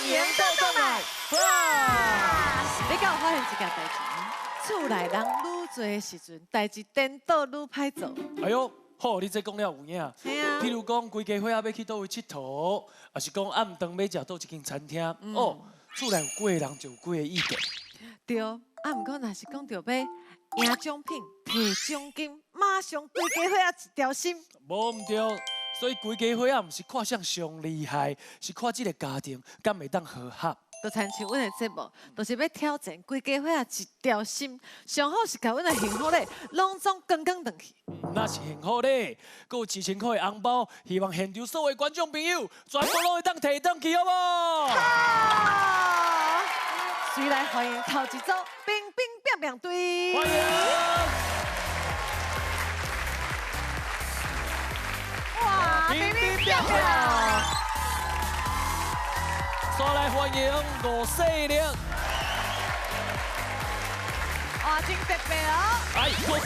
迎倒轉來。哇！你敢有發現一件代誌？厝內人愈濟的時陣，代誌顛倒愈歹做。哎呦，好，你這講了有影。嘿啊。譬如講，規家伙仔欲去佗位𨑨迌，抑是講暗頓欲食佗一間餐廳，哦，厝內有幾個人就有幾個意見。對，啊，毋過若是講著欲贏獎品、提獎金，馬上規家伙仔一條心。無毋對，所以規家伙仔毋是看誰上厲害，是看這个家庭敢會當和合。就親像阮的節目，就是欲挑戰規家伙仔一條心，上好是共阮的幸福咧，攏總扛扛轉去。那是幸福咧，閣有1000塊的紅包，希望現場所有觀眾朋友全部攏會當提轉去，好無？好，隨來歡迎頭一組冰冰變變隊。歡迎。哇，冰冰變變。再來歡迎吳世玲。哇，真特別哦！哎，多謝。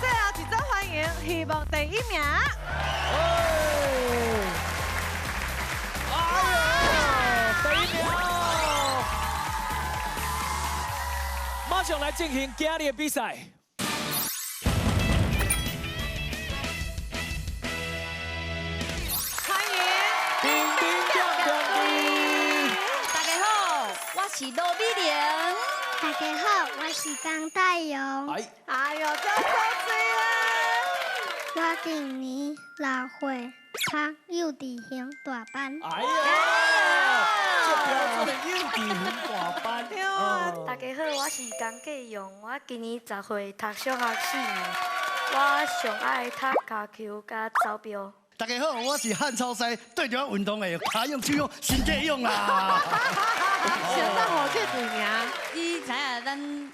最後一組歡迎希望第一名。哎呀，第一名！馬上來進行今日的比賽。是羅美玲，大家好，我是江大勇。哎呦，真可水啦！我今年6歲，讀幼稚園大班。哎呀，這標準的幼稚園大班。對啊。大家好，我是江繼勇，我今年10歲，讀小學4年。我上愛踢跤球佮走步。大家好，我是漢超師，對著我運動的，跤勇、手勇、身體勇啦。現在好這隊名，你知影咱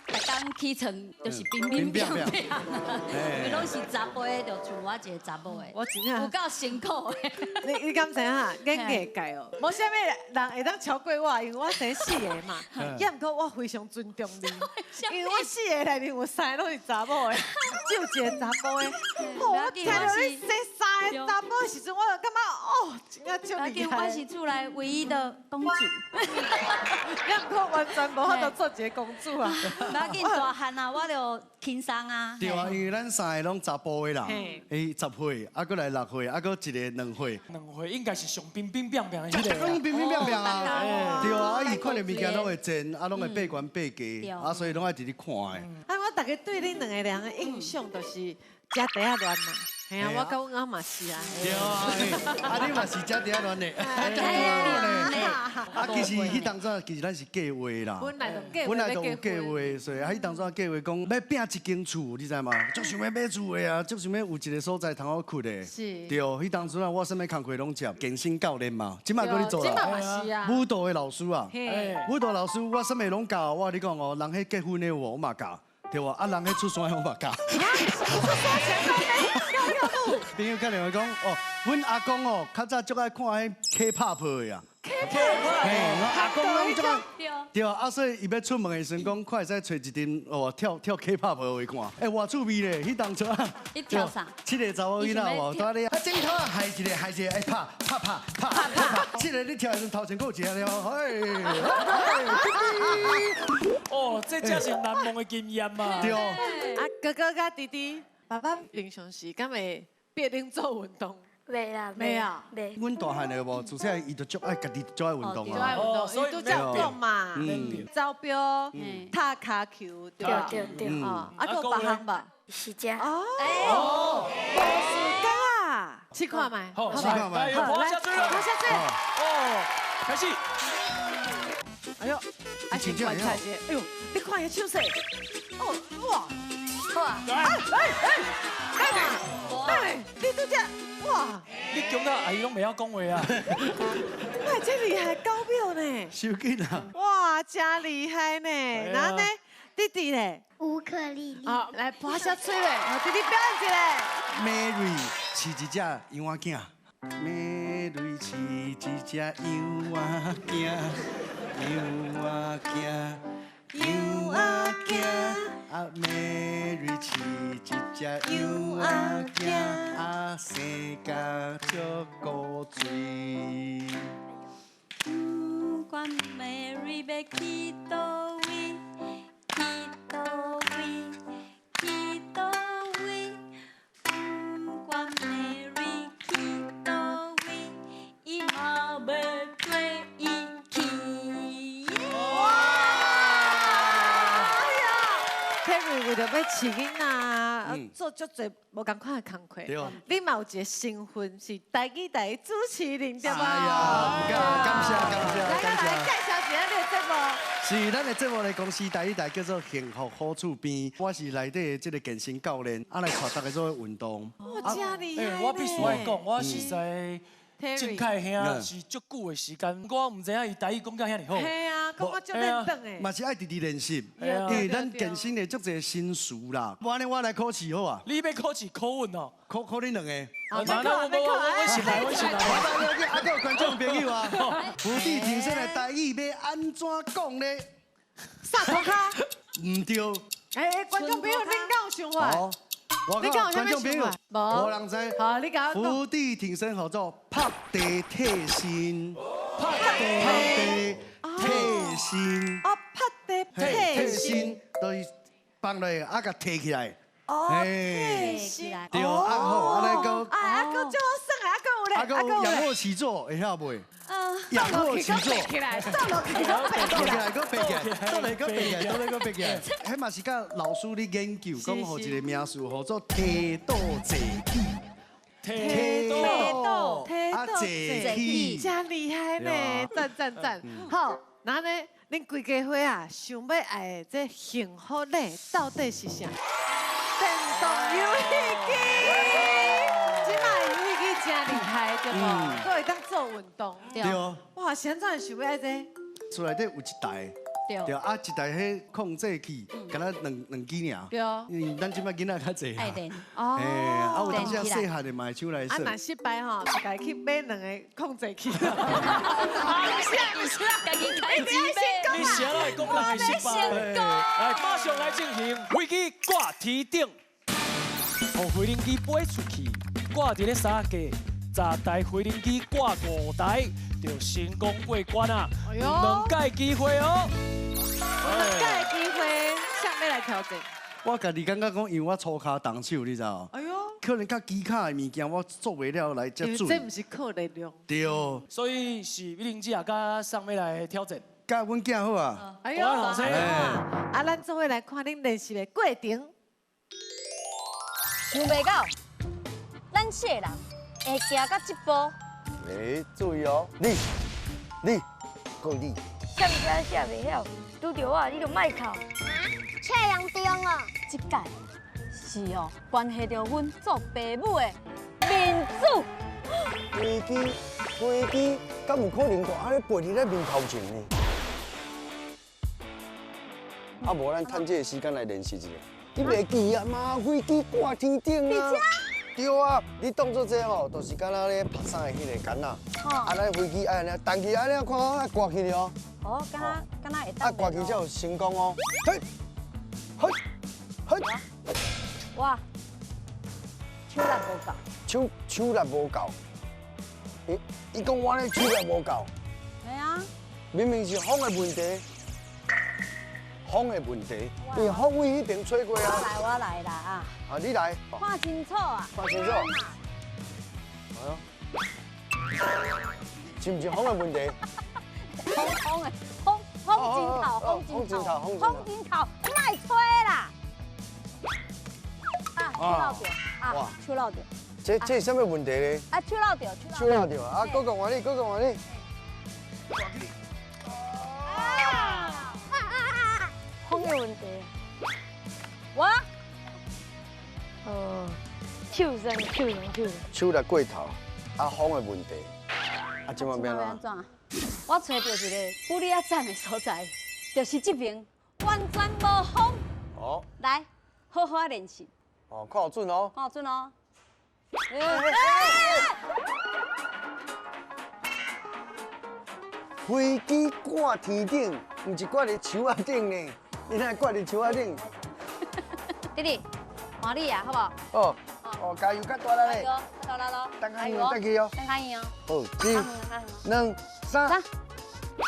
逐工起床就是乒乒乓乓，因為攏是查甫的，就剩我一个查某的。我真正有夠辛苦的。你敢知影？眼界界哦，無啥物人會當超過我，因為我生四个嘛。也毋過我非常尊重你，因為我四个內面有三个攏是查某的，只有一个查埔的。我聽著你生三个查埔的時陣，我就感覺哦，真正足厲害。我是厝內唯一的公主。也毋過完全無法度做一個公主啊！無要緊，大漢啊，我就輕鬆啊。對啊，因為咱三个攏查埔的啦，伊10歲，啊，閣來6歲，啊，閣一个2歲。2歲應該是上冰冰冰冰的彼个。講冰冰冰冰啊！對啊，啊，伊看著物件攏會真，啊，攏會爬懸爬低，啊，所以攏愛直直看的。啊，我逐家對恁兩個人的印象就是食茶仔亂嘛。嘿啊，我佮阮翁嘛是啊。對啊，啊你嘛是食茶仔亂的。啊，其實彼當陣其實咱是計劃啦，本來就計劃，本來就有計劃，所以啊，彼當陣計劃講欲拚一間厝，你知無？足想欲買厝的啊，足想欲有一個所在通好睏的。是。對，彼當陣啊，我啥物工課攏接，健身教練嘛，這馬閣咧做啦。這馬嘛是啊。舞蹈的老師啊，舞蹈老師，我啥物攏教，我共你講哦，人彼結婚的有無，我嘛教，對無？啊，人彼出山的我嘛教。出山前朋友打電話講，哦，阮阿公哦，較早足愛看彼 K-pop 的啊。 K-pop。嘿，阿公攏足愛。對啊，所以伊欲出門的時陣，講看會使揣一陣哦，跳跳 K-pop 予伊看。欸，偌趣味咧，彼當初啊。你跳啥？七个查某囡仔有無？蹛咧，啊，鏡頭啊，害一个，害一个，欸，拍拍拍拍拍。七个你跳的時陣，頭前閣有一个了，嘿。哦，這才是難忘的經驗嘛。對。啊，哥哥佮弟弟，爸爸平常時敢會逼恁做運動？袂啦，袂啊，袂。阮大漢的無，自細伊就足愛家己足愛運動啊，足愛運動，伊拄才有講嘛，走步、踢跤球，對對對。啊，閣有別項無？是這。哦，無時間啊，試看覓。好，試看覓。來，下水了，下水。哦，開始。哎呦，啊，先觀察一下。哎呦，你看伊手勢。哦，哇。哇！哎哎哎，哎，你拄才哇！你強到阿姨攏袂曉講話啊！哇，這厲害，9秒呢！傷緊啊！哇，真厲害呢！然後呢，弟弟咧？烏克麗麗。好，來撥下嘴咧，弟弟表演一下。 Mary 飼一隻羊仔囝，Mary 飼一隻羊仔囝，羊仔囝，羊仔囝。啊，Mary 飼一隻只羊仔囝，啊生甲足古锥。不管 Mary 欲去佗位，去佗位，去佗位。不管 Mary 去佗位，伊嘛欲綴伊去。哇！Terry 為著欲飼囡仔，做足濟無仝款的工課。你嘛有一個身份是台語台的主持人，對無？哎呀，感謝感謝感謝。來介紹一下你的節目。是，咱的節目的公司台語台叫做幸福好厝邊，我是內底的這個健身教練，啊來帶大家做運動。哇，真厲害！我必須愛講，我實在。鄭凱兄是足久的時間，我毋知影伊台語講甲遐爾好。係啊，講甲足輪轉的。嘛是愛直直練習，因為咱健身的足濟新詞啦。無按呢，我來考試好啊。你欲考試考阮哦？考考恁兩個。好，我我我先來，我先來。啊，閣有觀眾朋友啊，伏地挺身的台語欲按怎講咧？啥塗跤？毋對。欸，觀眾朋友，恁敢有想法？你講觀眾朋友，無人知。好，你講。伏地挺身號做拍地退身，拍地退身。哦，拍地退身，就是放落，啊，共提起來。哦，提起來。對，啊好，啊來閣。啊，閣足好耍的，啊閣有咧，啊閣有仰臥起坐，會曉袂？仰臥起坐。起來，倒落去，倒起來，閣爬起來，倒來閣爬起來，倒來閣爬起來。彼嘛是佮老師咧研究，講予一個名詞，號做提倒坐起。提倒，啊坐起。真厲害呢，讚讚讚！好，那呢，恁規家伙啊，想欲愛的這幸福禮到底是啥？電動遊戲機，這擺遊戲機真厲害，對無？閣會當做運動。對。哇，是按怎會想欲愛這？厝內底有一台，對啊，一台彼控制器，敢若兩支爾。對。因為咱這擺囡仔較濟愛電。哦。嘿，啊有當時細漢的嘛會搶來耍。啊，若失敗吼，就家己去買兩个控制器。毋是啊，毋是啊，家己開錢買。你啥來講人會失敗？來，馬上來進行飛機掛天頂，予飛行機飛出去，掛佇咧三架，十台飛行機掛5台，就成功過關啊！有兩屆機會哦。兩屆機會，啥欲來挑戰？我家己感覺講，因為我粗跤重手，你知無？哎喲，可能較機巧的物件，我做袂了來遮準。這毋是靠力量。對。所以是美玲姐佮啥欲來挑戰？佮阮囝好啊。哎喲，啊，咱做伙來看恁練習的過程。想袂到，咱四個人會行到這步。欸，注意哦，你，閣你。啥物件寫袂曉，拄著我你就莫哭。册严重哦，這屆是哦，關係著阮做爸母的面子。飛機，敢有可能就按呢飛佇咱面頭前呢？啊，無咱趁這個時間來練習一下。你袂記啊嘛？飛機掛天頂啊！對啊，你當作這吼，就是敢若咧拍衫的彼个桿仔。啊，咱飛機愛按呢，彈起按呢看好，掛起了。哦，敢若會當。啊，掛起才有成功哦。嘿，嘿，嘿。哇，手力無夠。手力無夠。伊講我咧手力無夠。係啊。明明是風的問題。風的問題，因為風位彼邊吹過啊。我來啦啊！啊，你來。看清楚啊！看清楚。哎呦，是毋是風的問題？風的風風真頭，風真頭，莫吹啦！啊，手漏著啊，手漏著。這是啥物問題咧？啊，手漏著，手漏著啊！閣講完你，閣講完你。風的問題，我，手酸手酸手。手力過頭，啊風的問題，啊這擺欲按怎？我揣著一个古里仔讚的所在，就是這邊完全無風。哦。來，好好練習。哦，看好準哦。看好準哦。飛機掛天頂，毋是掛佇樹仔頂呢。你哪會掛佇樹仔頂？弟弟，看换你啊，好无？哦，哦，加油，较大力咧！较大力咯！等下赢，等去哦。等下赢哦。好，一、两、三，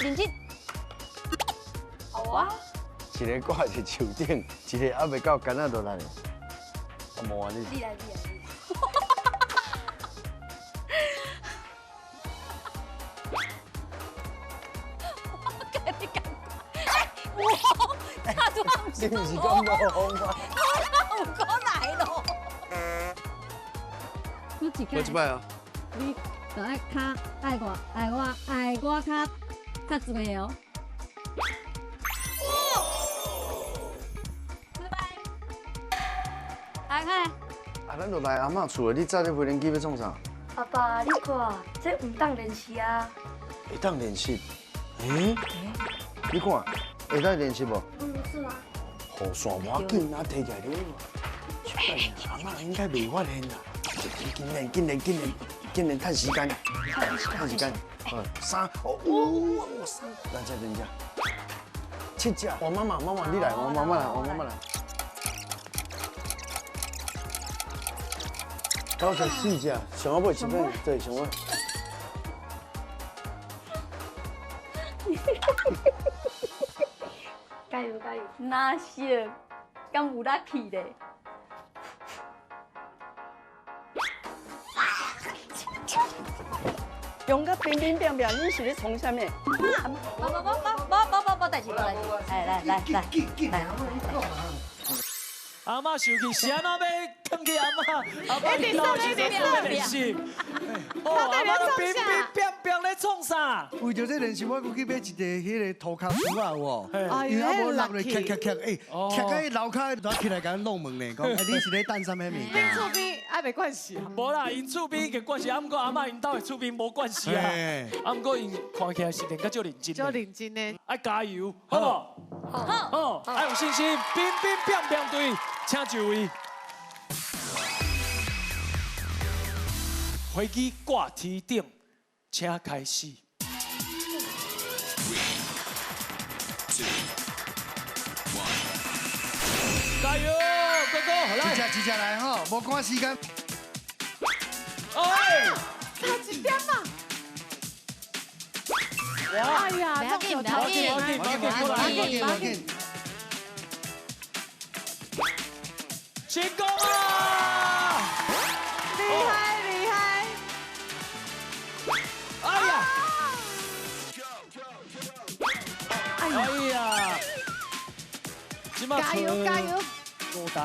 认真。好啊。一个挂伫树顶，一个还袂到竿仔落来。啊，无啊你。你来，你来。我跟你讲，哎，我，他都你毋是讲无风吗？我过来咯。我一我这摆啊。你就爱较爱我，爱我，爱我较较济哦。来看。啊，咱就来阿嬷厝的，你载这飞行机欲创啥？阿爸，你看，这毋当练习啊。会当练习？欸？你看，会当练习无？嗯，是吗？雨伞无要紧，啊，提起来了。阿嬷应该袂发现啦。紧练，紧练，紧练，紧练，趁时间，趁时间。三，哦，五，三，两只，两只，七只。我妈妈，妈妈你来，我妈妈来，我妈妈来。刚才四只，上尾一摆，对，上尾。加油加油！哪是，敢有力气咧？用甲冰冰冰冰，你是咧创啥物？无无无无无无无代志，无代志。来来来来来。阿嬷生气，是按怎欲囥去阿嬷？阿嬷伫老时阵咧练习。哦，阿嬷冰冰冰冰咧创啥？为著这练习，我阁去买一个彼个涂跤杵仔有无？因为啊无落咧，徛徛徛，哎，徛到楼跤抓起来，共弄门呢，讲，哎，你是咧等啥物物件？恁厝边还袂关系？无啦，𪜶厝边个关系，啊，毋过阿嬷𪜶兜的厝边无关系啊。啊，毋过𪜶看起来是练甲足认真。足认真的。爱加油，好无？好。哦，爱有信心，冰冰冰冰队，请就位。飞机挂天顶，请开始。加油，哥哥，来，一只一只来吼，无赶时间。哎，差一点嘛。哎呀，不要紧，不要紧，不要紧，不要紧，不要紧。成功啊！厉害厉害！哎呀！哎呀！加油加油！五台。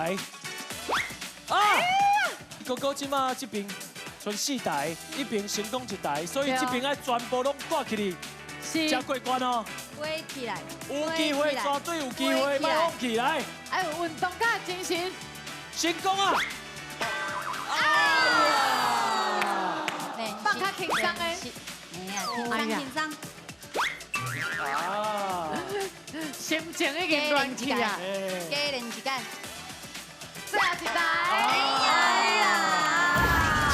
啊！哥哥这马这边剩四台，一边成功一台，所以这边爱全部拢挂起来，才过关哦。挂起来。有机会，绝对有机会，莫放弃来。哎，有运动家精神。成功啊！哎呀！放较轻松的。哎呀，轻松轻松。啊！心情已经乱去啊！加练一间。最后一台。哎呀！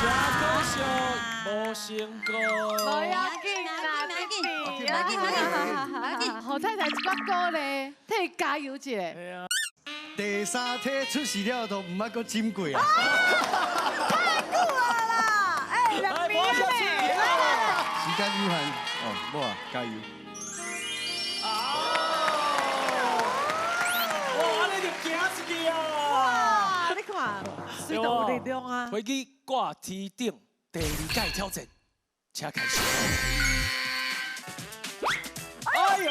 真可惜，无成功。无要紧啦，弟弟。要紧，要紧，要紧。侯太太一寡鼓励，替伊加油一下。第三体出事了都毋捌阁枕过啊！太久啊啦！哎，2年嘞！时间有限，哦，某啊，加油！啊！哇，按呢就行出去啊！哇，你看，随都有力量啊！飞机挂天顶，第二届挑战，请开始。哎呦！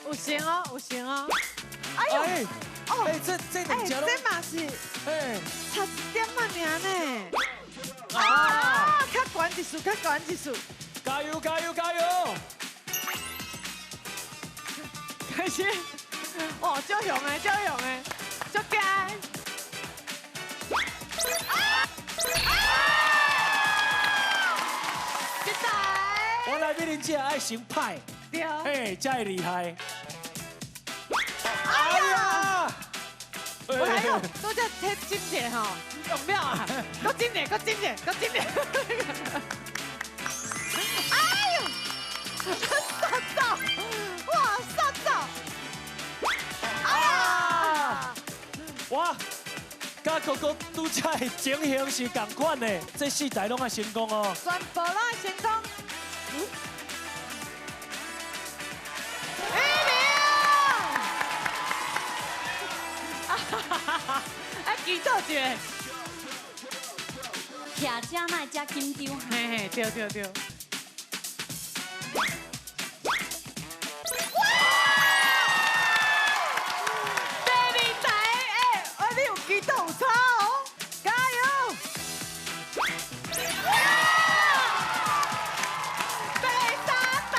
有成哦，有成哦！哎呦！哦，哎，这两只这嘛是，哎，差一点仔尔呢。啊，较悬一丝，较悬一丝。加油，加油，加油！开始，哦，足勇的，足勇的，足惊的。一台。我来美玲姐爱先派，对，哎，才会厉害。哎呀！我来用，都在贴金点吼，用了啊，搁金点，搁金点，搁金点。哎呦，杀走！哇，杀走！哎呀！哇！佮哥哥拄才的情形是仝款的，这四台拢爱成功哦。全部拢爱成功。1，啊，祈祷一下。徛遮哪会遮紧张？嘿嘿，对对对。第二台，哎，哦，你有祈祷有差哦，加油！第三台，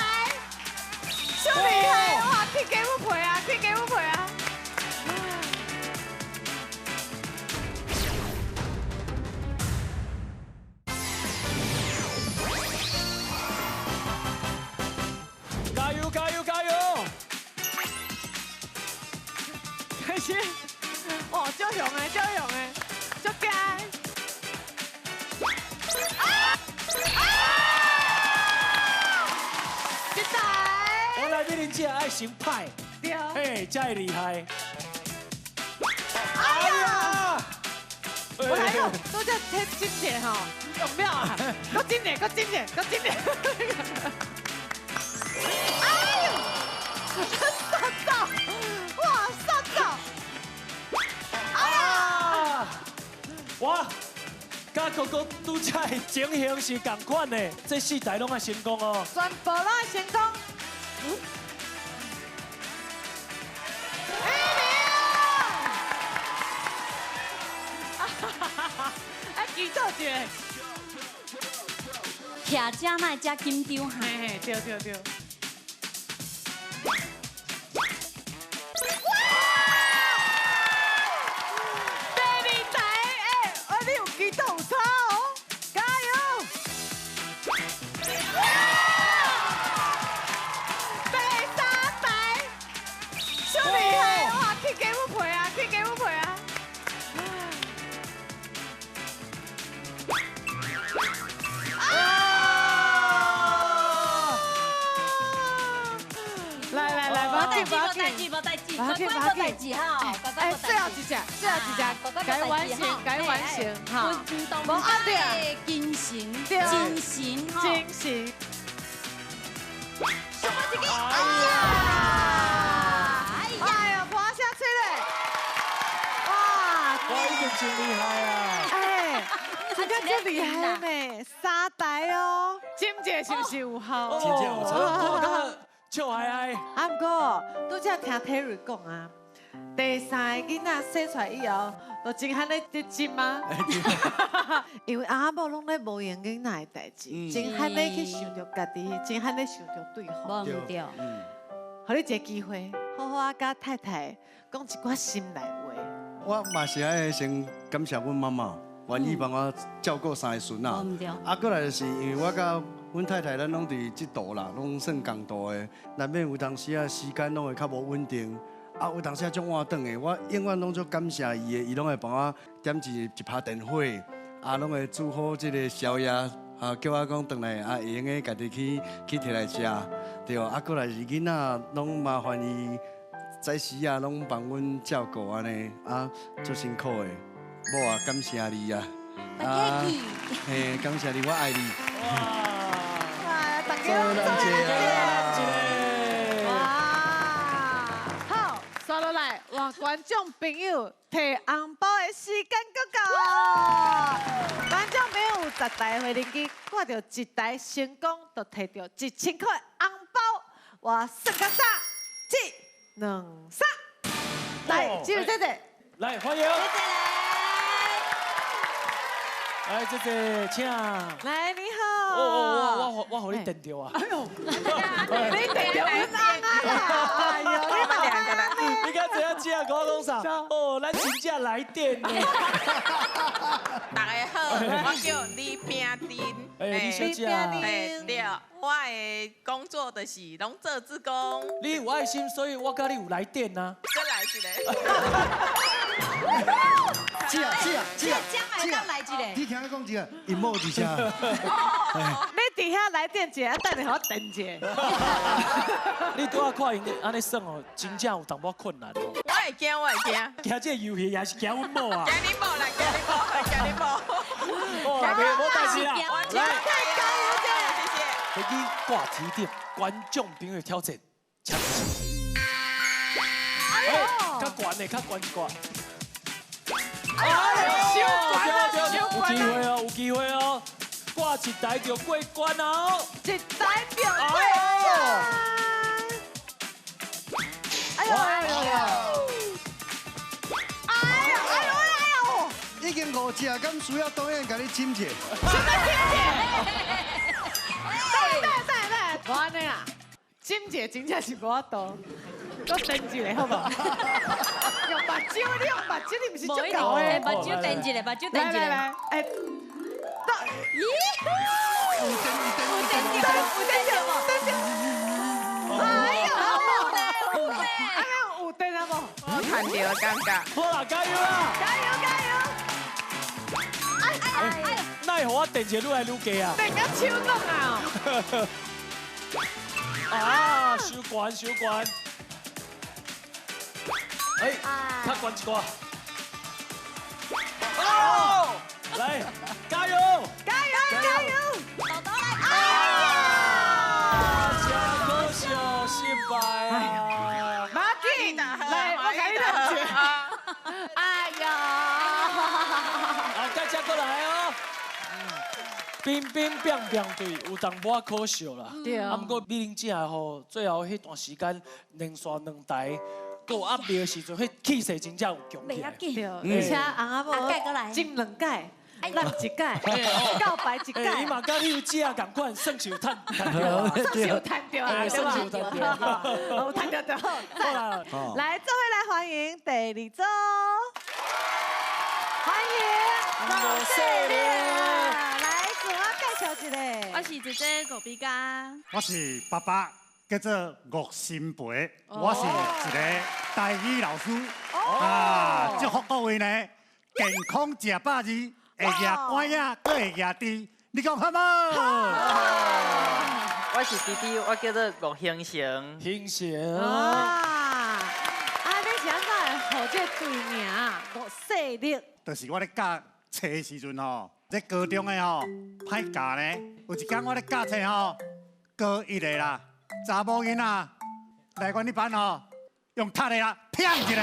超厉害哇！去加母皮啊，去加母皮啊！加油加油加油！开始，哦，足雄的，足雄的，足惊的。啊啊！一台。原来美玲姐爱先派，对。嘿，才会厉害。哎呀！我来讲，拄才提真济吼，用了啊，阁真济，阁真济，阁真济。哎呦！杀走！哇，杀走！哎呀！哇，佮哥哥拄才的情形是仝款的，这四台拢爱成功哦。全部拢爱成功。1，啊，祈祷一下。徛遮哪会遮紧张？嘿嘿，对对对。第二台，哎，哦，你有祈祷有差哦，加油！第三台，超厉害哇！去加母皮啊，去加母皮啊！来来来，无代志，无代志，无代志，乖乖无代志哈，乖乖哎，无代志。最后一只，最后一只，该完成，该完成哈。运动家的精神，精神哈，精神。上一个，哎呀，哎呀，破声吹嘞！哇，哇，已经真厉害啊！哎，这个真厉害呢，三台哦，真正是不是有效？真正有差，我感觉笑嗨嗨。啊，毋过拄才听 Terry 讲啊，第三个囡仔生出来以后，就真罕咧伫针啊，因为阿某拢咧无闲囡仔的代志，真罕咧去想著家己，真罕咧想著对方。无毋对。予你一个机会，好好啊，佮太太讲一寡心内话。我嘛是爱先感谢阮妈妈，愿意帮我照顾三个孙仔。啊，过来就是因为我佮阮太太，咱拢伫这度啦，拢算仝度的，难免有当时啊时间拢会较无稳定。啊，有当时啊足晚转的，我永远拢足感谢伊的，伊拢会帮我点一拍电火，啊，拢会煮好这个宵夜，啊，叫我讲转来啊，会用得家己去提来食，对。啊，过来是囡仔拢麻烦伊早时啊，拢帮阮照顾按呢，啊，足辛苦的，某啊，感谢你啊，啊，嘿，感谢你，我爱你。哇，大家拢做哇，好，刷落来，哇，观众朋友提红包的时间阁到。观众朋友有10台回灵机，挂著1台成功，就提著1000块红包。我算到3、1、2、3，来，这位姐姐，来欢迎。来，姐姐，请。来，你好。哦哦，我予你电著啊！哎呦，你电著阮翁啊啦！哎呦，你们两个人，你敢知影姐跟我讲啥？哦，咱真正来电呢。大家好，我叫李平珍。哎，李小姐。哎，对，我的工作就是拢做志工。你有爱心，所以我佮你有来电啊。再来一个。姐姐姐姐當來一個。你聽我講一個，伊某佇遮。你佇遐來電一下，等下我電一下。你拄仔看𪜶按呢耍哦，真正有淡薄困難哦。我會驚，我會驚。驚這個遊戲也是驚阮某啊。驚你某啦，驚你某，驚你某。哦，無代誌啦。來，加油者，謝謝。飛機掛天頂，觀眾朋友挑戰，請開始。哎，較懸的，較懸一寡。哎呦，有機會哦，有機會哦，掛一台就過關啊！一台就過關。哎呦哎呦哎呦！哎呦哎呦哎呦！已經5隻，敢需要導演共你斟者？什麼斟者？等等等，無按呢啦，斟者真正是無法度，閣電一个好無？用目睭，你用目睭，你毋是足𠢕的。目睭電一个，目睭電一个。來來來，哎，咦？有電有電有電有電著無？電著。哎呦，有電有電，有電啊無？我賺著的感覺。好啦，加油啦！加油加油！哎，哪會予我電一个愈來愈低啊？電甲手凍啊！啊，傷懸傷懸。哎，較懸一寡。哦，來，加油！加油加油！豆豆來！哎呀，真可惜，失敗啊！無要緊，來，我共你練一下。哎呀！好，大家過來哦。冰冰變變隊有淡薄仔可惜啦。對啊，毋過美玲姐吼，最後彼段時間連續兩台，閣有壓力的時陣，彼氣勢真正有強起來。對，而且翁仔某斟兩擺，攬一擺，告白一擺。伊嘛佮你有姐仝款，算是有趁趁著，算是有趁著啊，算是有趁著，有趁著就好。來，做伙來歡迎第二組，歡迎老細臉。來，自我介紹一下。我是姐姐吳美嘉。我是爸爸，叫做吳新培，我是一個台語老師。啊，祝福各位呢，健康食百二，會舉拐仔，閣會舉豬，你講好無？我是弟弟，我叫做吳興成。興成。啊，啊，你是按怎會予這個隊名吳勢力？就是我咧教冊的時陣吼，這高中的吼歹教呢。有一工我咧教冊吼，高一的啦，查某囡仔來阮彼班吼，用踢的啦，砰一个。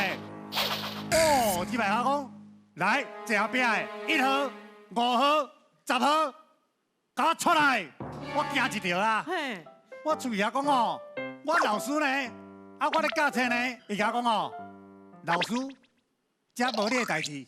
哦，這擺我講，來坐後壁的1號、5號、10號，共我出來，我驚一著啦。我出去遐講哦，我老師呢，啊我咧教冊呢，伊共我講哦，老師，這無你的代誌。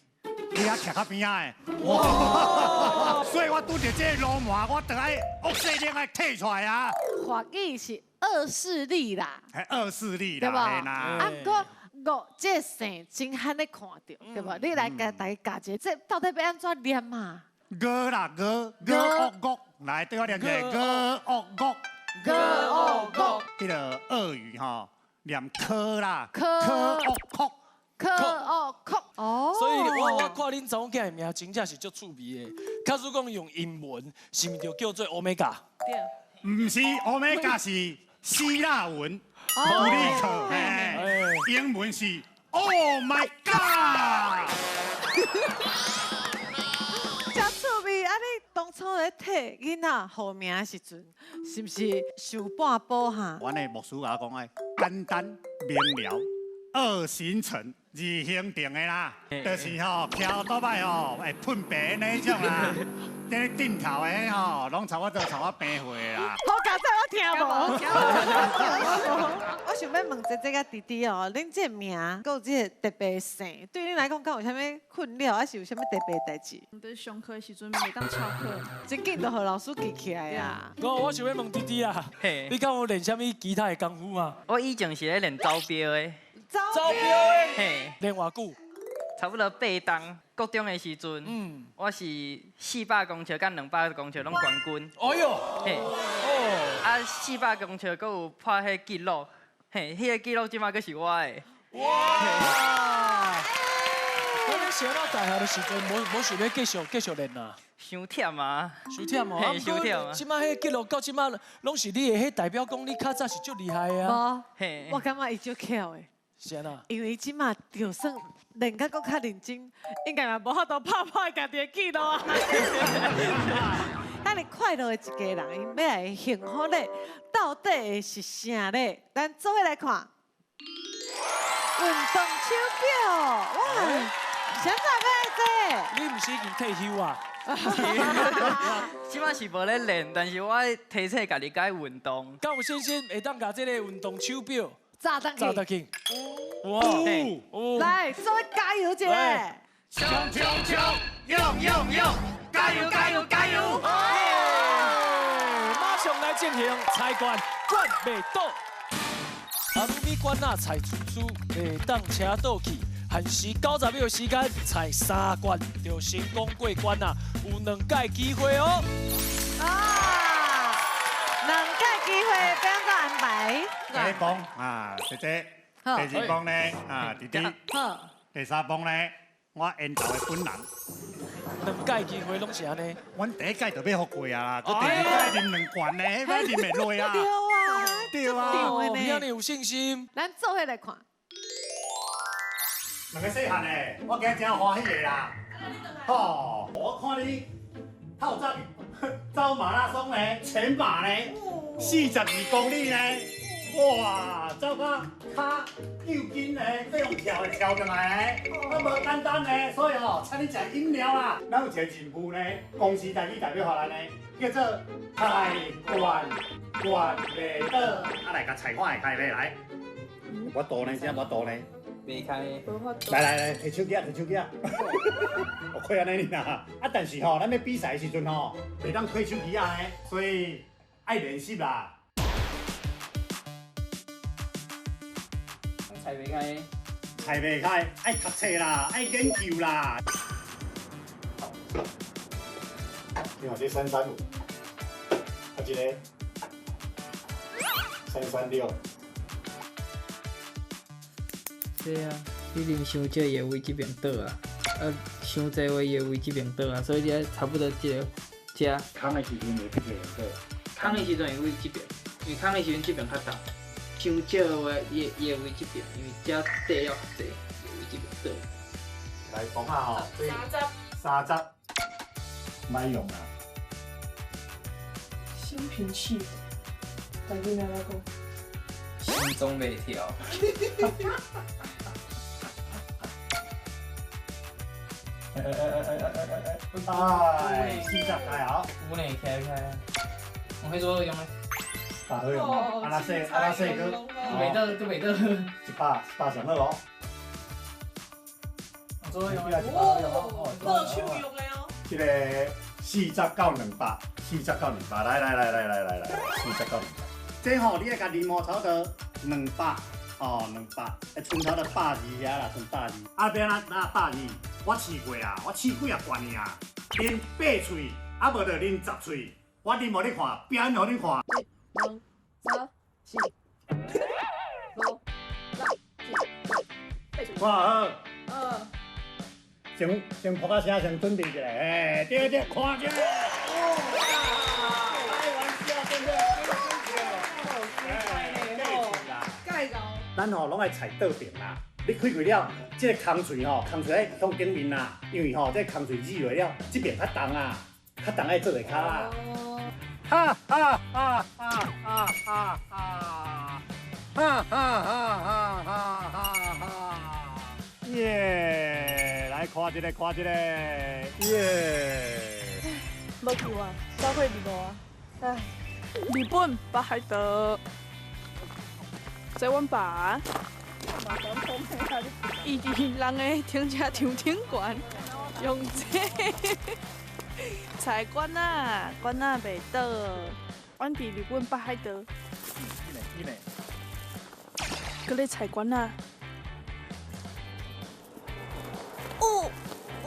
伊遐徛較邊仔的，哇！所以我拄著這個流氓，我就愛惡勢力愛退出來啊。法語是惡勢力啦，係惡勢力對無？啦，啊，毋過吳這個姓真罕咧看著，對無？你來共大家教一下，這到底欲按怎念啊？吳啦，吳吳惡惡，來對我念一下，吳惡惡，吳惡惡。彼个鱷魚吼，念科啦，科惡哭。科哦科哦，所以我看恁查某囝的名真正是足趣味的。假使講用英文，是毋是就叫做歐米伽？對，毋是歐米伽，是希臘文，普利克，英文是 Oh my God。真趣味！啊，你當初咧替囡仔號名的時陣，是毋是想半步哈？阮的牧師共我講的，簡單明了，惡形成。而形成的啦，就是吼，騎倒擺吼會噴白那種啦，這個頂頭的吼，攏差不多差我病歲啦。好佳哉，我聽無。我想欲問姐姐佮弟弟哦，恁這個名，閣有這個特別姓，對恁來講，敢有啥物困擾，還是有啥物特別代誌？就是上課的時陣袂當翹課，真緊就予老師記起來啊。我想欲問弟弟啊，你敢有練啥物其他的功夫嗎？我以前是咧練走標的。走標的，嘿，練偌久？差不多8冬，國中的時陣，我是400公尺佮200公尺攏冠軍。哎喲，嘿，哦，啊400公尺閣有破彼紀錄，嘿，彼個紀錄這馬閣是我的。哇！我咧是按怎大学的时阵，无想欲继续练啊？伤忝啊！伤忝哦，嘿，伤忝啊！这马彼记录到这马，拢是你的，彼代表讲你较早是足厉害的啊。无，我感觉伊足巧的。是按怎？因为伊这马就算练甲阁较认真，应该嘛无法度拍破家己的记录啊。咱哩快乐的一家人，𪜶欲来幸福咧，到底会是啥咧？咱做伙来看。运动手表，哇！啥子欲爱这？你毋是已经退休啊？这马是无咧练，但是我爱提醒家己该运动。敢有信心会当共这个运动手表炸弹炸弹去？哇！来，做伙加油一下！冲冲冲！勇勇勇！加油加油加油！马上来进行猜拳，掼袂倒。阿鲁米罐仔踩出出，袂当车倒去，限时90秒时间踩3罐就成功过关啦，有2届机会哦。啊，2届机会欲按怎安排？第一棒啊，姐姐；第二棒呢，啊，弟弟；第三棒呢，我缘投的本人。 2届机会拢是按呢。阮第一届就欲予过啊啦，阁第二届啉2罐呢，彼摆啉袂落啊。对啊，对啊，你按呢有信心。咱做伙来看。两个细汉的，我今日真欢喜的啦。吼，我看你透早走马拉松呢，全马呢，42公里呢，哇，走到跤又紧呢，阁用跳的跳转来呢，啊无简单呢，所以吼，请你食饮料啦。咱有一个任务呢，公司代表予咱呢，叫做开罐罐袂倒，啊来共菜看会开袂来？我度呢，这我度呢。袂开。来来来，提手机啊，提手机啊。我开按呢尔啦。啊，但是吼，咱欲比赛的时阵吼，袂当开手机啊呢，所以爱练习啦。菜袂开。菜袂开，爱读册啦，爱研究啦。你看这335，啊这个336。对啊，你啉伤少伊会为这边倒啊，啊，伤济话伊会为这边倒啊，所以你爱差不多这个食。空的时阵会这边倒。空的时阵会为这边，因为空的时阵这边较重。伤少的话，伊会为这边，因为遮底要较济，会为这边倒。来讲啊吼，30，歹用啊。心平气和，台语哪来讲？心中袂跳。哎，40开啊！有呢，开开。我彼做用的。百好用，啊那细啊那细阁，袂倒，阁袂倒。100上好无？做用的。哦，乐趣用的哦。这个40到200，40到200，来来来来来来来，40到200。这吼，你爱共啉哦，差不多200，哦200，啊，剩差不多120遐啦，剩120。啊，欲按怎哪120？我试过啊，我试几啊罐尔，啉8喙，啊无就啉10喙。我啉予你看，表演予你看。 1、2、3、4、5、6、7、8。看好。先噗仔声，先准备一下，哎，对对，看者。开玩笑，真的。咱吼拢爱踩倒边啦。你开开了，这个空喙吼，空喙爱向顶面啦，因为吼这个空喙挤落了，这边较重啊，较重爱做下跤啦。哈哈哈哈哈哈哈！哈哈哈哈哈哈！耶，来看一个，看一个，耶！无救啊，走火入魔啊！唉，日本北海道，这阮爸。伊伫人的停车场顶悬，用这菜罐仔，罐仔袂倒。阮伫日本北海道。阁咧菜罐仔。哦哦哦！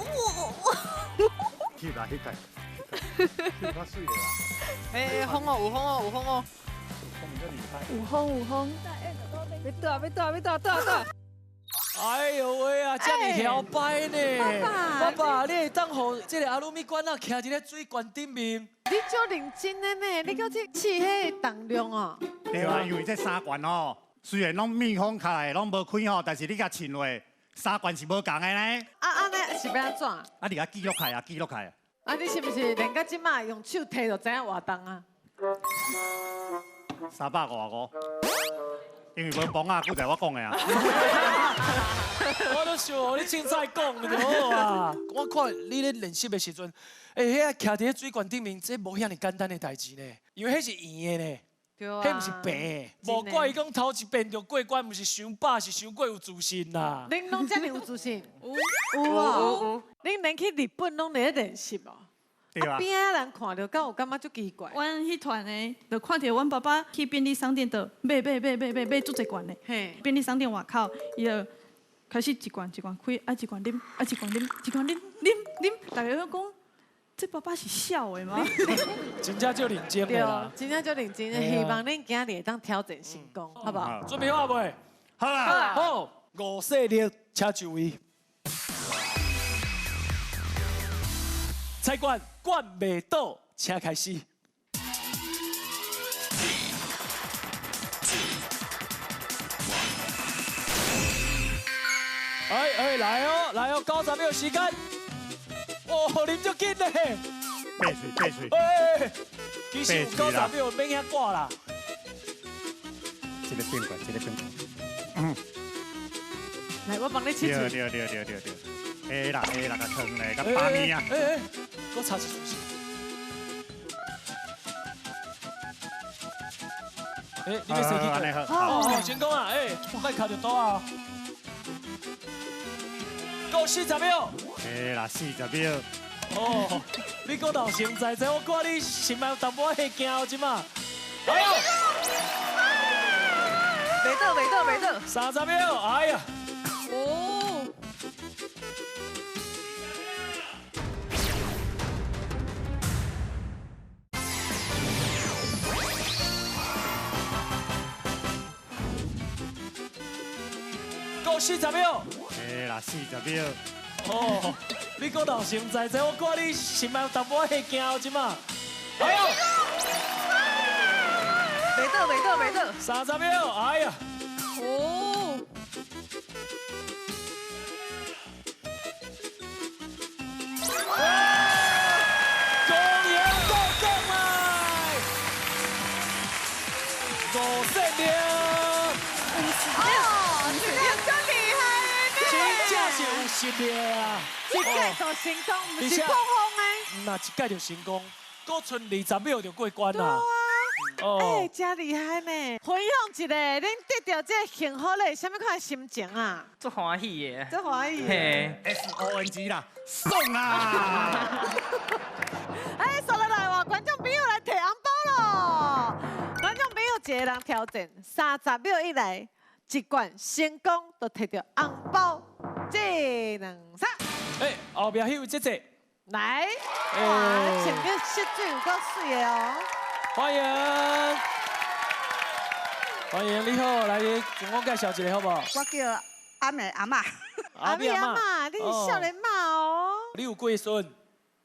翕啦，翕开，翕较水的啦。哎，风哦，有风哦，有风哦。有风有风。欲倒欲倒欲倒倒倒。哎呦喂啊，这么摇摆呢！爸爸，你会当予这个阿鲁米罐仔徛伫咧水罐顶面？你足认真的呢，你阁去试彼个重量哦。对啊，因为这三罐哦，虽然拢密封起来，拢无开吼，但是你共穿落，三罐是无仝的呢。啊，按呢是欲按怎？啊，你共记录起来啊，记录起来。啊，你是毋是练到这马用手提就知影偌重啊？355。因为无磅啊，拄才我讲的啊。我都想予你凊彩讲就好啊。我看你咧练习的时阵，欸，彼个徛伫咧水罐顶面，这无遐尔简单的代志呢，因为彼是圆的呢，彼毋是平的。无怪伊讲头一遍就过关，毋是伤饱，是伤过有自信啦。恁拢遮尔有自信？有有哦。恁连去日本拢伫咧练习哦。对啊。边仔人看著，敢有感觉足奇怪？阮彼团的，就看著阮爸爸去便利商店，就买买买买买买足济罐的。便利商店外口，伊就开始一罐一罐开，啊一罐啉，啊一罐啉，一罐啉啉啉，大家拢讲，这爸爸是痟的吗？真正足认真的啦。对，真正足认真的，希望恁今日会当挑战成功，好不好？准备好未？好啦。好，五细力，请就位。菜罐罐袂倒，请开始。哎哎，来哦来哦，90秒时间。哦，啉足紧嘞。八喙八喙。哎，其实有90秒免遐挂啦。这个变过，这个变过。嗯。来，我帮你切。对对对对对对。哎啦哎啦，共烫咧，共巴面啊。哎哎，阁插一喙先。哎，你欲洗几个？哦，成功啊！哎，莫卡著刀啊。够40秒。哎啦，40秒。哦，你阁老神在在，我看你是嘛有淡薄仔会惊哦，这马。哎呦！袂倒袂倒袂倒。30秒，哎呀。哦。够40秒。哎啦，40秒。哦，你阁老神在在，我看你是嘛有淡薄仔会惊哦，这马。哎呦！袂倒袂倒袂倒。30秒，哎呀。哦。公赢国奖来，5胜0。哦，这个足厉害的呢！真正是有实力啊！一届就成功，毋是碰风的。那一届就成功，阁剩20秒就过关啦。哦，哎，真厉害呢！分享一下，恁得到这个幸福的啥物款的心情啊？足欢喜的。足欢喜的。嘿。 SONG 啦，送啦！哎，刷落来哇，观众朋友来提红包咯！观众朋友一个人挑战，30秒以内一罐成功，就提到红包。这两三。哎，后壁彼位姐姐。来，哇，前面设水有够水的哦。欢迎，欢迎，你好，来，自我介绍一下好不好？我叫阿美阿嬷。阿美阿嬷，你是少年妈哦。你有几个孙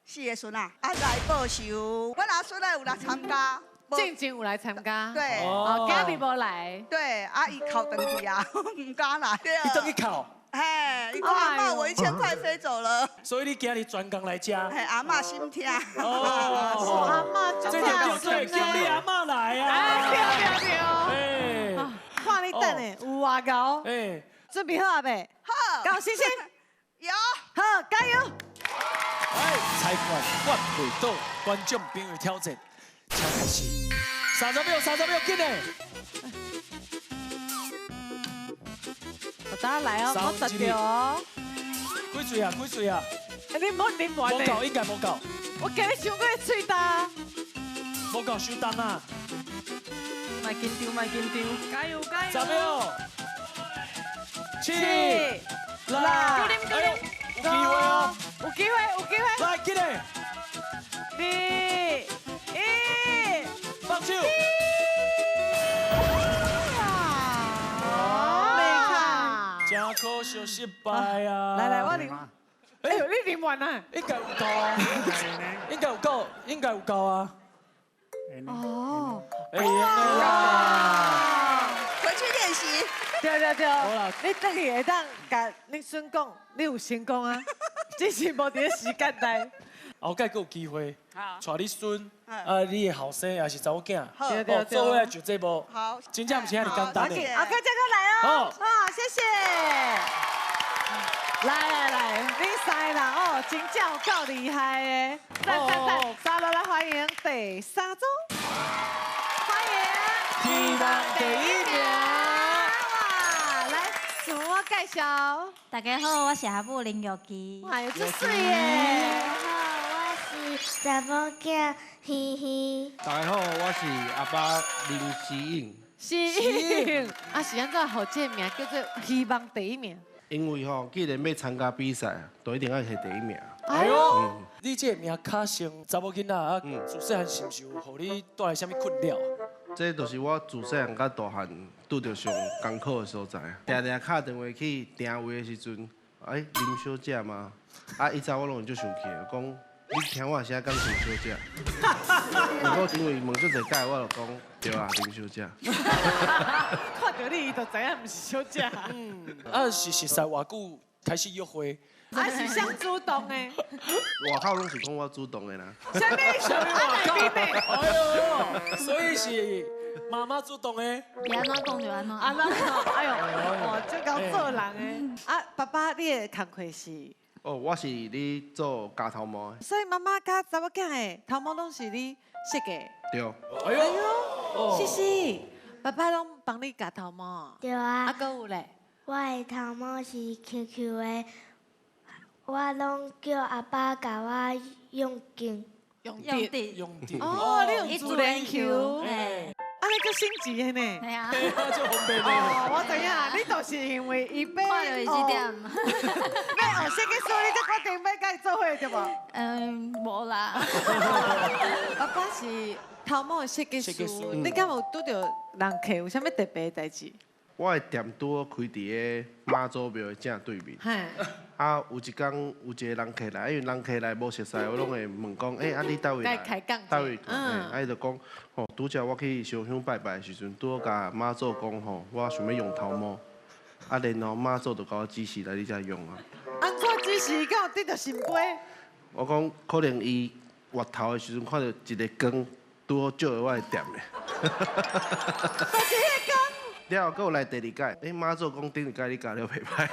？4个孙啊，啊来报仇。我阿孙仔有来参加。进前有来参加。对。哦，今日无来。对，啊，伊哭转去啊，毋敢来。伊转去哭。嘿，伊讲阿嬷，我1000块飞走了。所以你今日专工来遮。嘿，阿嬷心疼。哦，阿嬷，这就叫做叫你阿嬷来啊。对对对。哎，看你等的有偌𠢕。哎，准备好啊未？好。有信心？有。好，加油！哎，裁判管袂倒，观众朋友挑战，请开始。30秒，30秒，紧嘞！大家来哦，莫砸著哦。几岁啊？几岁啊？你莫啉完。无够，应该无够。我今日伤过喙焦。无够伤重啊！莫紧张，莫紧张，加油加油！10秒，7、6，哎呦，有机会哦！有机会，有机会！来，紧嘞！2、1，放手！真可惜，啉完啊？應該有夠啊，應該有夠，應該有夠啊。哦，會用的啦。回去練習。對對對，好啦，你轉去會當共恁孫講，你有成功啊，只是無佇咧時間內。後蓋閣有機會，帶你孫，啊，你的後生也是查某囝，對對對做伙來上節目，好，真正毋是遐爾簡單的。後蓋再閣來哦，好，謝謝。來來來，恁三個人哦，真正有夠厲害的。讚讚讚，三落來歡迎第三組，歡迎。希望第一名。哇，來自我介紹。大家好，我是阿母林玉琪。哎呦，這水耶！我是查某囝嘻嘻。大家好，我是阿爸林思颖。思颖，啊是按怎予這个名叫做希望第一名？因為吼，既然欲參加比賽，就一定愛摕第一名。哎呦，你這個名較像查某囡仔啊，自細漢是毋是有予你帶來啥物困擾？這就是我自細漢到大漢拄著上艱苦的所在。定定敲電話去訂位的時陣，哎，林小姐嗎？啊，以前我攏會足生氣的，講你聽我聲敢像小姐？不過因為問足濟擺，我就講對啊，林小姐。看著你，伊就知影毋是小姐。啊，是熟似偌久開始約會？啊，是誰主動的？外口攏是講我主動的啦。啥物？啊，內面的。哎呦，所以是媽媽主動的。伊按怎講就按怎。按怎？哎呦，哦，這夠做人的。啊，爸爸，你的工課是？哦，我是咧做鉸頭毛的。所以媽媽佮查某囝的頭毛攏是你設計？對。哎呦，西西，爸爸攏幫你鉸頭毛。對啊。啊，閣有咧？我的頭毛是 QQ 的，我攏叫阿爸共我用勁。用電。用電。哦，你用自然球。啊，你足省錢的呢？係啊。足方便的。哦，我知影，你就是因為伊欲看著伊這點。欲學設計師，你才決定欲佮伊做伙對無？嗯，無啦。爸爸是頭毛的設計師，你敢有拄著人客有啥物特別的代誌？我的店拄好開佇个媽祖廟的正對面。啊，有一工有一個人客來，因為人客來無熟似，我攏會問講，欸，啊你佗位來？佗位？啊伊就講，吼，拄才我去燒香拜拜的時陣，拄好共媽祖講吼，我想欲用頭毛，啊然後媽祖就共我指示來你遮用啊。按怎指示？敢有得著聖杯？我講可能伊越頭的時陣看著一个光，拄好照著我的店的。就是彼個光。了後，閣有來第二擺，欸，媽祖講頂一擺你教了袂歹。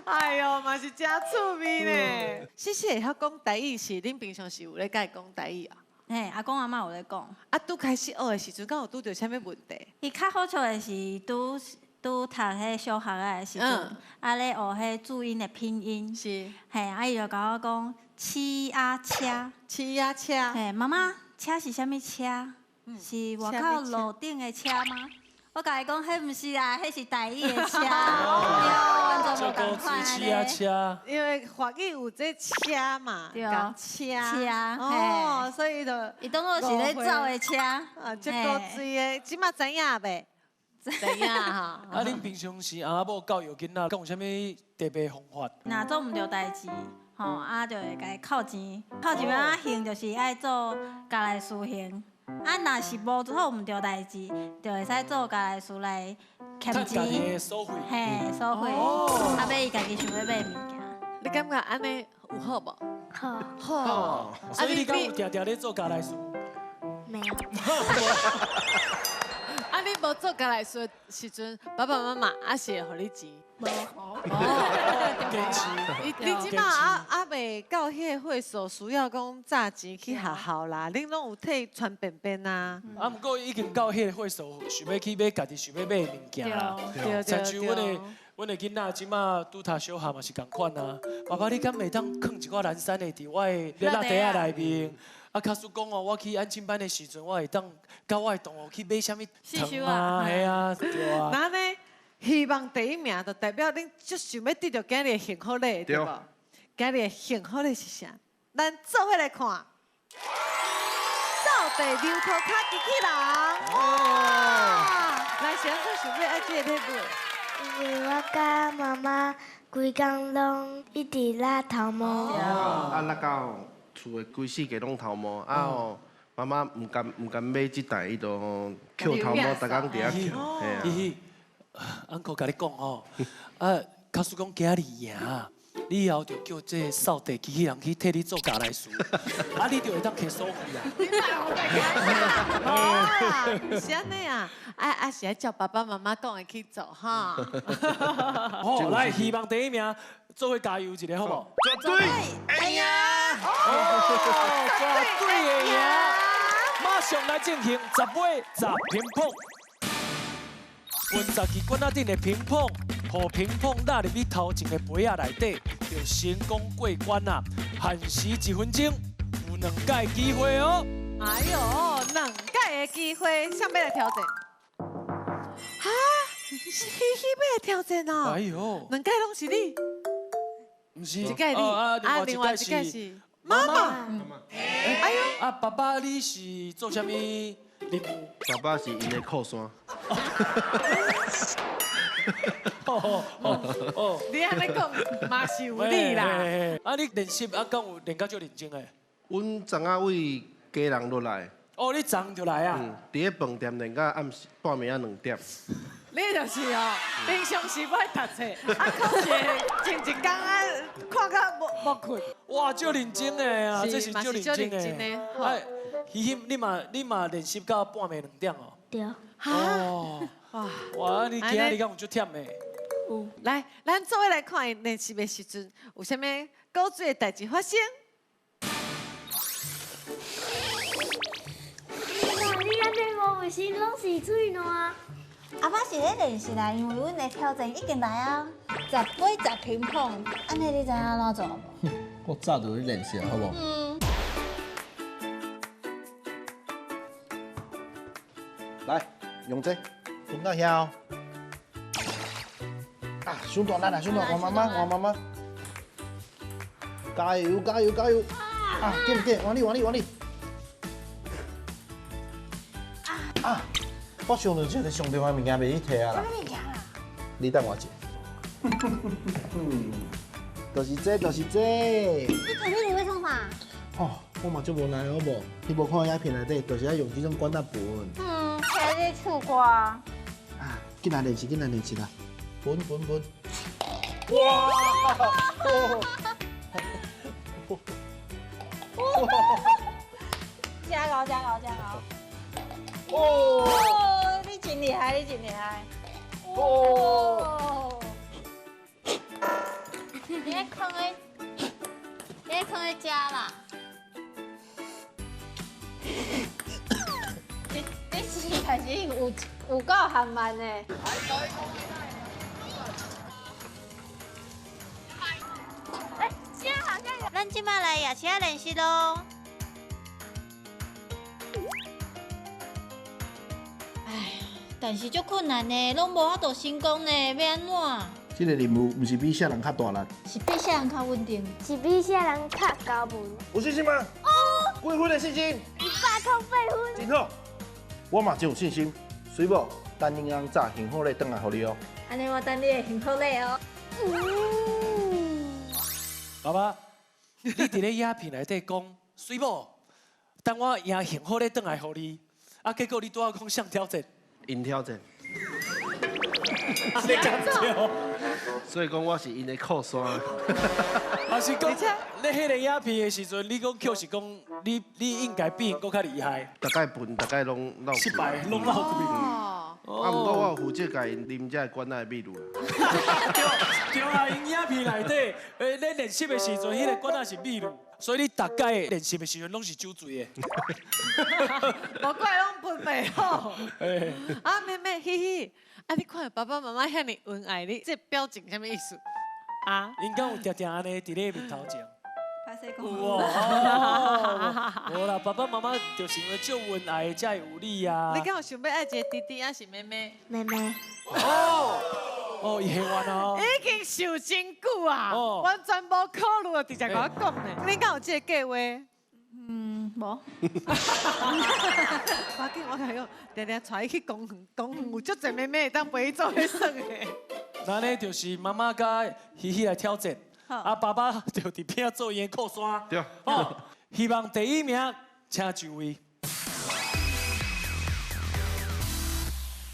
哎呦，嘛是真趣味呢。西西會曉講台語是，恁平常時有咧佮伊講台語啊？嘿，阿公阿嬤有咧講。啊，拄開始學的時陣，敢有拄著啥物問題？伊較好笑的是拄拄讀彼小學仔的時陣，啊咧學彼注音的拼音。是。嘿，啊伊就共我講，車啊車。車啊車。嘿，媽媽，車是啥物車？是外口路頂的車嗎？我共伊講，彼毋是啦，彼是台語的車，對，完全無仝款車車。因為法語有這車嘛，講車，車，哦，所以就伊當作是咧走的車。啊，這古錐的，這馬知影袂？知影吼。啊，恁平常時阿某教育囡仔，敢有啥物特別方法？若做毋著代誌，吼，啊，就會共伊扣錢，扣錢欲按怎還就是愛做家來事還。啊，若是無做毋著代誌，就會使做家來事來欠錢，嘿，所費，啊，欲伊家己想欲買物件。你感覺按呢有好無？好。好。所以你敢有定定咧做家來事？沒有。啊，你無做家來事的時陣，爸爸媽媽還是會予你錢？無。堅持。你這馬猶未到彼个歲數，需要講紮錢去學校啦，恁攏有替穿便便啊。啊，毋過已經到彼個歲數，想欲去買家己想欲買的物件啦。對。親像阮的囡仔這馬拄讀小學嘛是仝款啊。爸爸，你敢會當囥一寡藍山的佇我的垃袋仔內面？啊，假使講哦，我去安親班的時陣，我會當佮我的同學去買啥物糖啊？嘿啊，對啊。那呢？希望第一名就代表恁足想欲得著今日的幸福禮，對無？今日的幸福禮是啥？咱做伙來看。掃地牛塗跤機器人，哇！來，是按怎想欲愛這个禮物？因為我佮媽媽規规工拢一直拉头毛。啊，拉到厝的规四界拢头毛，啊吼，妈妈毋甘毋甘买这台，伊就吼捡头毛，逐工伫遐捡。嘿啊。uncle共你讲吼，啊，假使讲今日赢，你以后就叫这扫地机器人去替你做家内事，啊，你就会当摕所费啊。哦，是按呢啊，啊啊是爱照爸爸妈妈讲的去做哈。好，来，希望第一名做伙加油一下，好无？绝对会赢！哦，绝对会赢！马上来进行10尾10乒乓。分10支管仔顶的乒乓，予乒乓落入去头前的杯仔内底，就成功过关啦。限时1分钟，有2届机会哦。哎呦，2届的机会，谁欲来挑战？哈，是希希欲来挑战哦。哎呦，2届拢是你，毋是，一届你，啊，另外一届是妈妈。哎呦，啊，爸爸你是做啥物任务？爸爸是𪜶的靠山。哦哦哦！你按呢讲嘛是有理啦。啊，你练习啊，敢有练甲足认真的？阮昨仔为家人落来。哦，你昨就来啊？嗯，伫咧饭店练到暗时半暝仔2点。你就是哦，平常时无爱读册，啊，考试前一工啊，看到无无困。哇，足认真的啊，这是足认真的。哎，希希，你嘛练习到半暝2点哦？对。哦。哇，你今仔日敢有足忝的？有。来，咱做伙来看伊练习的时阵，有啥物古锥的代志发生？你按呢无卫生拢是水烂。阿爸是咧练习啦，因为阮的挑战已经来啊，10杯10乒乓，按呢你知影按怎做无？我早就咧练习，好无？嗯。来，用这，分到遐哦。啊，伤大力啦，伤大，换妈妈，换妈妈。加油，加油，加油！啊，紧紧，换你，换你，换你。啊，我想到这个上重要物件袂去提啊啦。啥物件啦？你等我一下。就是这，就是这。你提彼个欲创啥？哦，我嘛足无奈好无？你无看影片内底，就是爱用这种管仔盘。嗯，听你唱歌。啊，紧来练习，紧来练习啦！滚滚滚！哇！加油加油加油！哦，你真厉害，你真厉害！哦。你咧囥咧，你咧囥咧食啦？你是开始有够含慢的。哎，这好像有。咱这摆来夜市仔练习咯。哎，但是足困难呢，拢无法度成功呢，欲按怎？这个任务毋是比啥人较大力，是比啥人较稳定，是比啥人较高分。有信心吗？哦。几分的信心？108分。真好，我嘛真有信心。水某，等恁翁早幸福礼转来予你哦。按呢我等你的幸福礼哦。爸爸，你伫咧影片内底讲，水某，等我赢幸福礼转来予你，啊，结果你拄仔讲啥挑战？𪜶挑战。你敢对？所以讲我是𪜶的靠山。啊是讲，你彼个影片的时阵，你讲确实讲，你应该比𪜶阁较厉害。大概分，大概拢落失败，拢落去。啊，毋过我有负责共𪜶啉这个罐仔的秘鲁啦。对啊，𪜶影片内底，咧练习的时阵，彼个罐仔是秘鲁，所以你逐摆练习的时阵拢是酒醉的。无怪拢分袂好。啊，妹妹，希希，啊，你看爸爸妈妈遐尔恩爱你，这表情啥物意思？啊？𪜶敢有定定按呢伫你面头前？有哦，无啦，爸爸妈妈就是因为足恩爱，才会有你啊。你敢有想欲爱一个弟弟，还是妹妹？妹妹。哦，哦，伊会玩哦。已经想真久啊，完全无考虑，直接共我讲呢。你敢有这个计划？嗯，无。我紧，我共你讲，定定带伊去公园，公园有足济妹妹会当陪伊做伙耍的。那呢就是妈妈佮希希来挑战，啊爸爸就伫边仔做伊的靠山。对。哦，希望第一名请就位。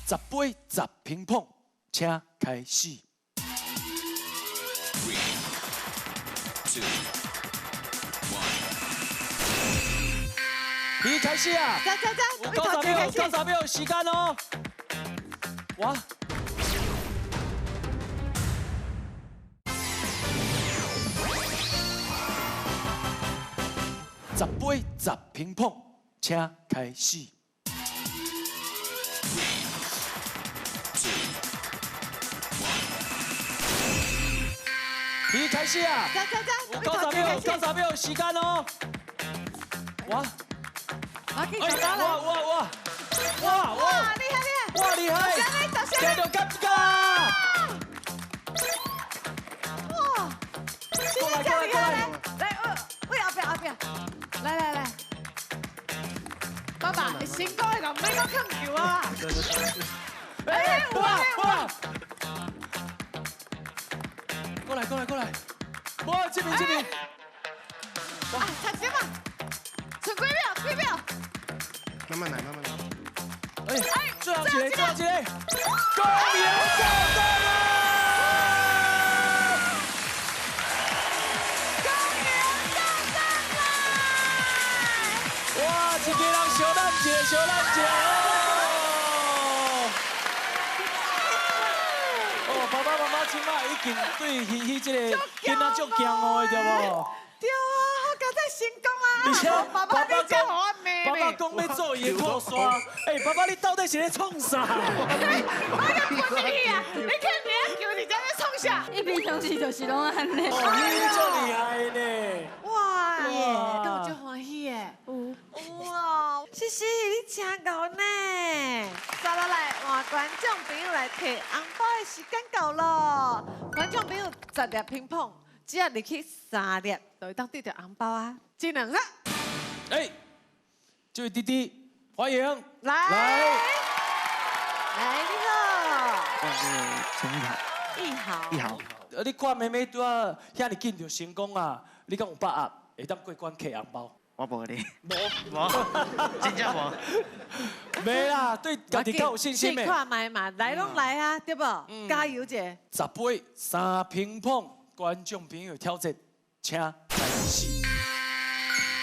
10杯10乒乓，请开始。 3, 2, 1。你开始啊！加加加！有90秒，90秒时间哦。哇！10杯10乒乓，请开始。 3, 2, 1。你开始啊！加加加！有90秒，90秒时间哦。哇！哇哇哇哇！哇哇！厉害厉害！哇厉害！加油加油！哇！过来过来过来！来，喂后壁后壁，来来来，爸爸，你成功的人免阁囥球啊！哎，哇哇！过来过来过来！哇，这边这边！哇，差什么？剩几秒？几秒？慢慢来，慢慢来。哎，最后一个，最后一个，公赢倒转来！公赢倒转来！哇，一个人小咱一个，小咱一个哦！哦，爸爸妈妈这摆已经对希希这个囡仔足骄傲的，对无？对啊，好佳哉成功啊！而且爸爸你真予我骂。爸爸讲欲做伊的靠山，哎，爸爸你到底是咧创啥？我甲滚入去啊！你看你遐球伫遮咧创啥？伊平常时就是拢按呢。哦，你足厉害呢！哇，敢有足欢喜的？有。哇，诗诗你真𠢕呢！接落来换观众朋友来提红包的时间到咯。观众朋友10粒乒乓，只要入去3粒，就会当得著红包啊！一、两、三。哎。这位弟弟，欢迎来来来，你好，我是陈一豪。一豪，一豪。你看妹妹拄仔遐尔紧就成功啊，你敢有把握会当过关摕红包？我无咧。无，无，真正无。袂啦，对家己较有信心的。试看觅嘛，来拢来啊，对无？加油者。10杯3乒乓，观众朋友挑战，请开始。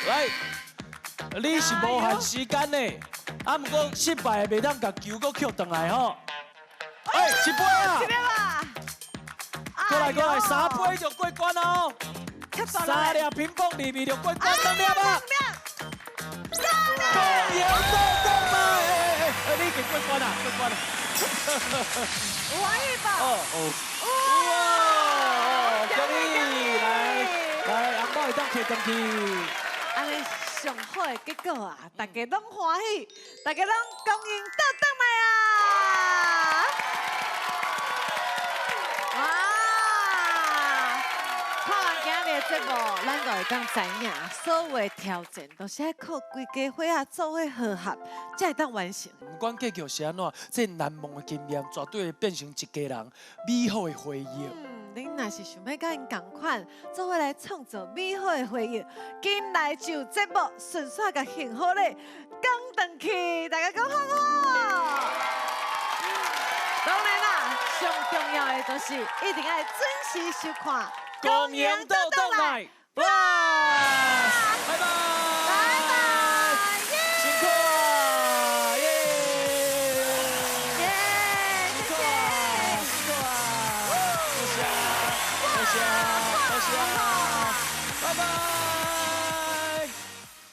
来。你是无限时间的，啊，毋过失败袂当共球阁捡转来吼。哎，一杯啊！一粒啊！过来过来，3杯就过关哦。3粒乒乓里面就过关，2粒啊！公赢倒转来！哎，你已经过关啦，过关啦！有欢喜吧？哦哦。哇！恭喜！来来，红包会当摕转去。按呢上好的结果啊，大家拢欢喜，大家拢恭迎倒转来啊！哇！看完今日的节目，咱就会当知影，所有的挑战都是爱靠规家伙仔做伙合合，才会当完成。不管结局是按怎，这难忘的经验绝对会变成一家人美好的回忆。恁若是想欲佮𪜶仝款，做伙来创造美好的回忆，紧来就节目顺续共幸福咧讲转去，大家讲好无？当然啦，上重要的就是一定爱准时收看《公赢倒转来》，拜拜，拜拜，辛苦啊，耶！耶，谢谢，辛苦啊，多谢，多谢，多谢，拜拜。